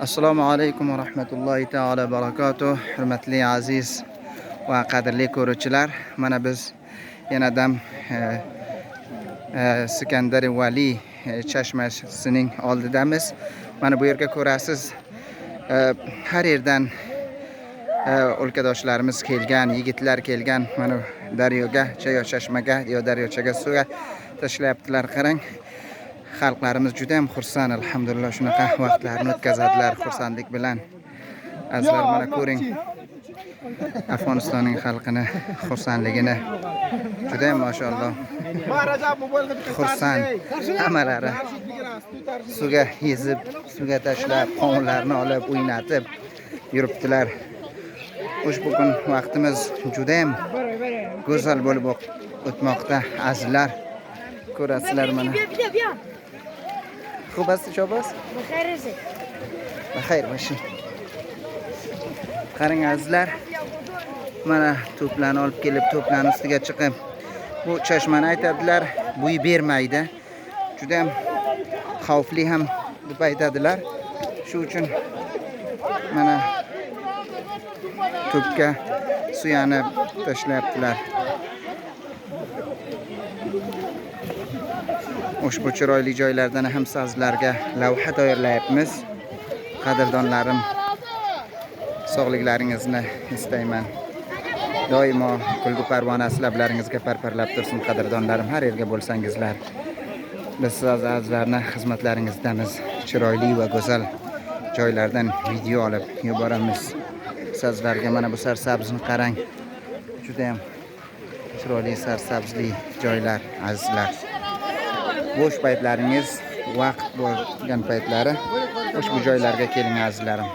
Assalomu alaykum va rahmatullohi taolo barakatuh. Hurmatli aziz va qadrli ko'ruvchilar, mana biz yanadam Sikandar Vali chashmasining oldidamiz. Mana bu yerga ko'rasiz, har yerdan o'lkadoshlarimiz kelgan, yigitlar kelgan. Mana daryoga, yo chashmaga, yo daryochaga suvga tashlayaptilar, qarang. Xalqlarimiz juda ham xursand, alhamdulillah, shunaqa vaqtlarni o'tkazadilar xursandlik bilan. Azizlar, mana ko'ring Afg'onistonning xalqini xursandligini. Juda ham mashalloh xursand hammalari. Suvga yezib, suvga tashlab, qovunlarni olib o'ynatib yuribdilar. Ushbu kun vaqtimiz juda ham go'zal bo'lib o'tmoqda, azizlar. Ko'rasizlar mana. بیا بیا بیا. خوب هستی شاباز؟ بخیر رسید. Baxayr boshi. Qarang azizlar. Mana to'plarni olib kelib, to'plarni ustiga chiqib, bu chashmani aytadilar, bo'y bermaydi. Juda ham xavfli ham deb aytadilar. Shu uchun mana to'pga suyanib tashlayaptilar. Ushbu chiroyli joylardan ham sizlarga lavha tayyorlayapmiz. Qadrdonlarim, sog'liklaringizni istayman. Doimo kulgu parvonasi lablaringizga parparlab tursin, qadrdonlarim, har yerga bo'lsangizlar. Biz sizlarni xizmatlaringizdamiz. Chiroyli va go'zal joylardan video olib yuboramiz. Sizlarga mana bu sarsabzni qarang. Juda ham chiroyli sarsabzli joylar, azizlar. Bo'sh paytlaringiz, vaqt bo'lgan paytlari ushbu joylarga keling, azizlarim.